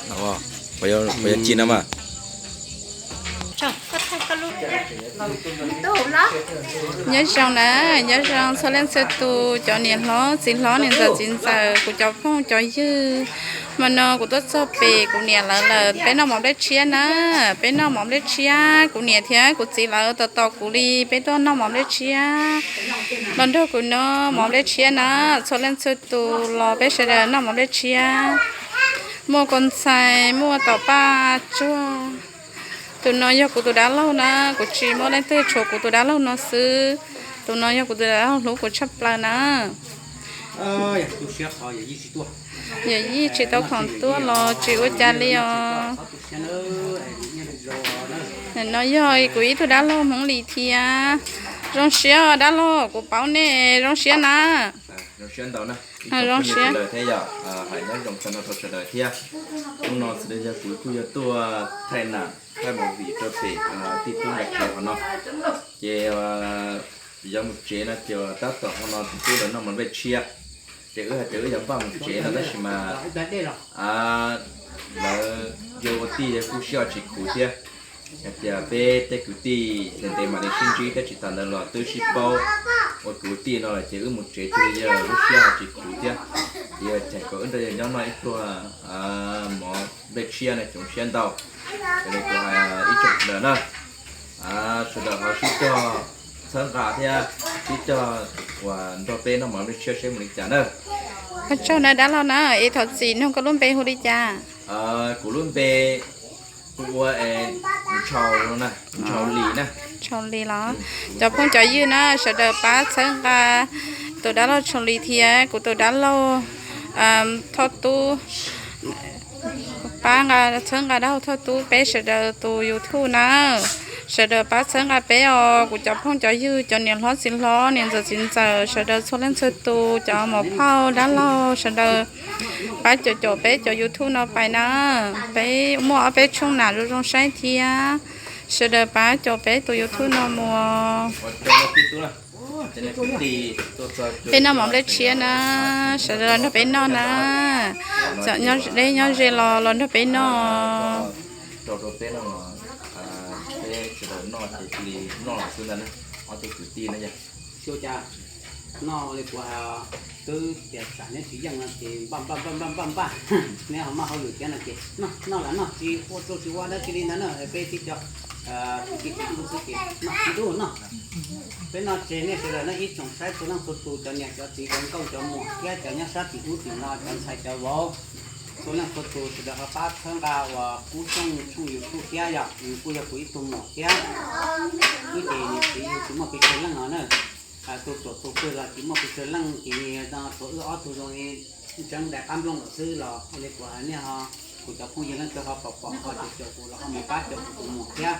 Puas yog ci no mas? Nyob zoo na, nyob zoo txhua leej txhua tus, cov niam hlob txiv hlob, niam ntxawm txiv ntxawm, kuv cov phooj cov ywg. Hmo no kuv tuaj txog pem kuv niam lawv lawm, peb noj mov nplej tshiab na, peb noj mov nplej tshiab, kuv niam thiab kuv txiv lawv tos tos kuv li, peb tuaj noj mov nplej tshiab. Los nrog kuv noj mov nplej tshiab na, txhua leej txhua tus los peb sawv daws noj mov nplej tshiab. Muaj kua ntxhais, muaj tom paj tsuag. Tus no yog kuv tus dab laug na, kuv tsis muaj leej twg, tshuav kuv tus dab laug no xwb. Tus no yog kuv tus dab laug hlub kuv tshaj plaws na. Yog yij tsis tau khoom tuaj los tsis ua cas li os. No yog kuv ib tug dab laug Hmoob Lis thiab. Zoo siab dab laug, kuv paub nej zoo siab na. Zoo siab. Thiab yog hais nyob zoo tag nrho rau sawv daws thiab. Hnub no xws li yog kuv kuj yog tuaj thaij nam thaij movie rau pem tij tub nkawd tsev hauv no. Ces yog mus tsev no ces tab tom hmo no tij tub lawv noj mov nplej tshiab, ces wb hais tias wb yuav npaj mus tsev no tab sis mas lawv yog ua tij yog kuj sib ho tsis khuv thiab. Hais tias peb tej kwv tij ntev ntev mam li sib ntsib thiab tsis tas ntawd los twb sib paub ua kwv tij no lawm ces wb mus tsev cia li yog lub siab ho tsis khuv thiab. Ces yog cheem kom wb nrog yawg nyob noj ib pluag mov nplej tshiab no tsoom siab ntau. Ces li kuv hais ib tsoom sawv daws na, sawv daws ho sib cog txhawb nqa thiab sib cog uas nrog peb noj mov nplej tshiab seb mus li cas na. Ua tsaug na dab laug na, es thov txim nug koj lub npe hu li cas? Kuv lub npe kuv ua Ntshaus no na, Ntshaus Lis na. Ntshaus Lis los? Cov phooj cov ywg na, sawv daws pab txhawb nqa tus dab laug Ntshaus Lis thiab kuv tus dab laug Thoj Tub, pab txhawb nqa dab laug Thoj Tub peb sawv daws tus YouTube na. Sawv daws pab txhawb nqa peb os, kuv cov phooj cov ywg, cov niam hlob txiv hlob, niam ntxawm txiv ntxawm, sawv daws txhua leej txhua tus, cov muam phauj dab laug, sawv daws pab caum caum peb cov YouTube no pais na. Peb muaj ob peb tshooj nam zoo zoo saib thiab, sawv daws pab caum peb tus YouTube no mus. Peb noj mov nplej tshiab na, sawv daws los nrog peb noj na. Txawm nyob deb nyob ze los los nrog peb noj. Rau rau peb no, peb sawv daws noj ces cia li noj xwb ntag na, ob tug kwv tij na yog. Xyov cas noj li kuv hais, twb tias tsam neb tsis yeej no ces npaj npaj npaj npaj npaj npaj, neb ho maj hauj lwm thiab no ces noj los noj, tsis ua rau tsis ua dab tsi li ntag na, peb tib co kwv tij tib tug xwb ces noj tib tug noj. Peb noj tseg nej sawv daws na, ib tsoom saib txhua leej txhua tus, cov niam cov txiv cov nkauj cov muam thiab cov nyob sab tim ub tim no cov ntxhais cov vauv, txhua leej txhua tus sawv daws ho pab txhawb nqa uas Kub Xyooj tshooj YouTube thiab yom, nws kuj yog kuv ib tug muam thiab. Wb ces niam txiv yug tsis muaj pes tsawg leej no na, tus ruam tus pwg los tsis muaj pes tsawg leej, ces no tshuav wb ob tug zoo li ntseev daim qab nplooj lawm xwb los li kuv hais nej ho, kuv cov phooj ywg leej twg ho pom pom ho caum caum kuv los ho mus pab caum kuv tus muam thiab.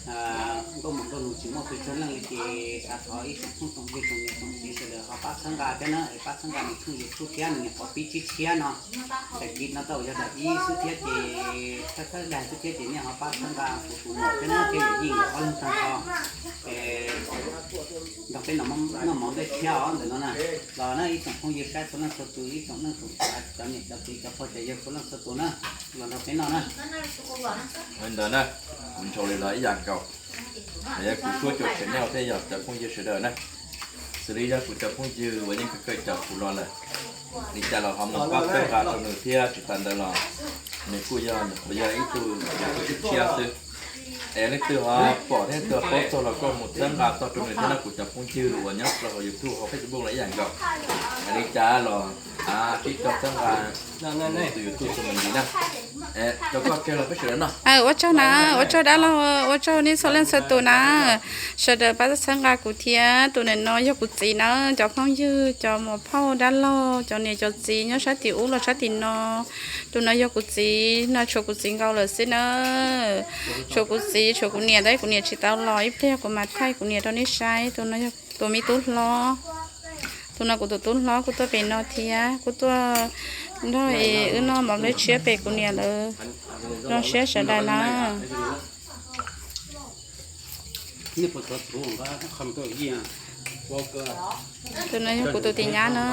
Nkauj muam nkauj nus tsis muaj pes tsawg leej li ces xav thov ib tsoom phooj tsoom ywg tsoom niam tsoom txiv sawv daws ho pab txhawb nqa thiab na, es pab txhawb nqa nws tshooj YouTube thiab nws niam qhov pib tshiab tshiab no. Daim kis no tau yog daim ib xwb thiab ces thawj thawj daim xwb thiab ces nej ho pab txhawb nqa kuv tus muam thiab na, thiab yawm yij nkawd ob leeg tag nrho. Es nrog peb noj mov nplej tshiab os ntawm no na. Los na ib tsoom phooj ywg saib txhua leej txhua tus, ib tsoom neej tsoom tsav, cov niam cov txiv cov pog cov yawg txhua leej txhua tus na, los nrog peb noj na. Li ntawd na, kuv Ntshaus Lis los ib yam nkaus. Yog kuv suab caum tsev nej thiab yog cov phooj ywg sawv daws na, xws li yog kuv cov phooj ywg uas yeej kawm kawm caum kuv los lawm, li cas los ho mus pab txhawb nqa rau nws thiab tsis tas ntawd los nws kuj yog, nws kuj yog ib tug YouTube tshiab xwb. Es leej twg ho pom thiab leej twg ho paub txog los koj mus txhawb nqa txog rau nws thiab na kuv cov phooj ywg uas nyob rau hauv YouTube hauv Facebook los ib yam nkaus. Es li cas los sib cog txhawb nqa tus YouTube xu me ntsis na. Rau koj kiag los peb sawv daws noj. Ua tsaug na, ua tsaug dab laug, ua tsaug nej txhua leej txhua tus na. Sawv daws pab txhawb nqa kuv thiab. Tus ntawm no yog kuv txiv na, cov phooj ywg, cov muam phauj dab laug, cov niam cov txiv nyob sab tim ub los sab tim no. Tus no yog kuv txiv no, tshuav kuv txiv nkaus lawm xwb na. Tshuav kuv txiv, tshuav kuv niam, tab kuv niam tsis tau los, ib pliag kuv mam thaij kuv niam rau nej saib. Tus no yog tus me tub hlob, tus no kuv tus tub hlob kuj tuaj pem no thiab, kuj tuaj nrog wb noj mov nplej tshiab pem kuv niam lawv. Zoo siab sawv daws na. Tus no yog kuv tus tis nyab na.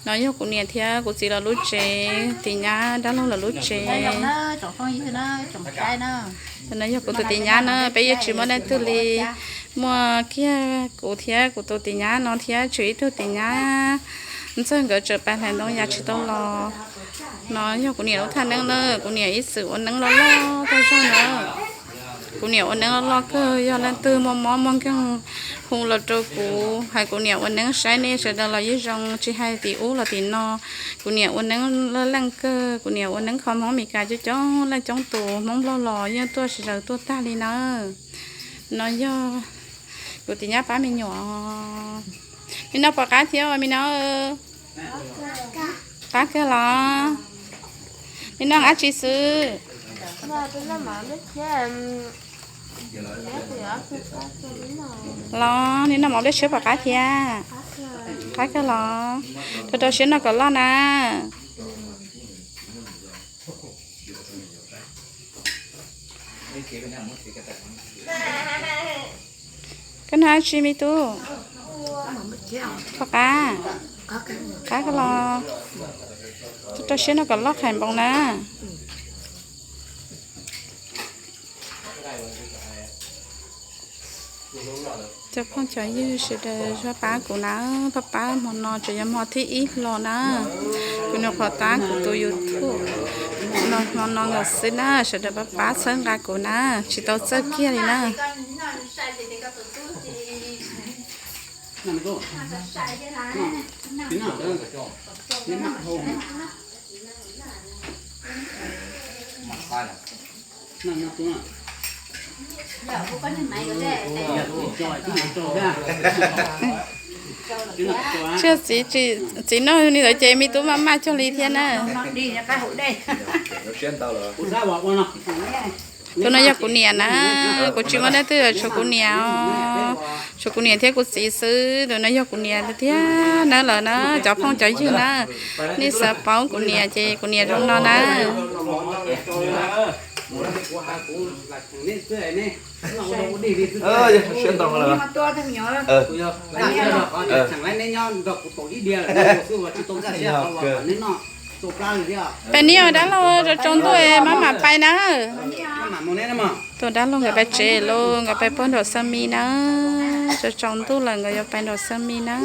No yog kuv niam thiab kuv txiv lawv lub tsev, tis nyab dab laug lawv lub tsev. Tus no yog kuv tus tis nyab na, peb yeej tsis muaj leej twg li, muaj kiag kuv thiab kuv tus tis nyab no thiab tshuav ib tug tis nyab ntxawg nkawd tseem pais hlais ntoo yas tsis tau los. No yog kuv niam lub thaj neeb na, kuv niam ib txwm ua neeb loj loj tag zog na. Kuv niam ua neeb loj loj kawg, yog leej twg muaj mob muaj nkeeg hu los rau kuv, hais kuv niam ua neeb saib nej sawv daws los yeej zoo, tsis hais tim ub los tim no. Kuv niam ua neeb laj leej kawg, kuv niam ua neeb kho Hmoob Mes Kas coob coob leej, coob tus Hmoob Nplog los yeej tuaj sawv daws tuaj tag li na. No yog kuv tis nyab pab me nyuam. Nim no puas qab thiab me no? Qab kawg los? Nim no dab tsi xwb? Los nim no mov nplej siab puas qab thiab? Qab kawg los? Rau rau siab noj kom loj na. Koj noj dab tsi me tub? Puas qab? Qab kawg los? Rau rau siab noj kom loj qhais npoo na. Cov phooj cov ywg sawv daws pab pab kuv na, pab pab hmo no tseem yog hmo thib ib hlo na. Kuv nyuam qhuav tab kuv tus YouTube los hmo no nkaus xwb na, sawv daws pab pab txhawb nqa kuv na, tsis tau txawj kiag li na. Tsis, txiv noj li ntawd ces me tub maj maj cuag li thiab na. Tus no yog kuv niam na, kuv tsis muaj leej twg, tshuav kuv niam, tshuav kuv niam thiab kuv txiv xwb. Tus no yog kuv niam tiag na, lawm na, cov phooj cov ywg na, nej xav paub kuv niam ces kuv niam zoo no na. Peb niam dab laug, tsaus ntuj maj mam pais na. Tus dab laug nkawd pais tsev lawm, nkawd pais puag nram Xeeb Mis na. Tsaus ntuj lawm nkawd yuav pais nram Xeeb Mis na.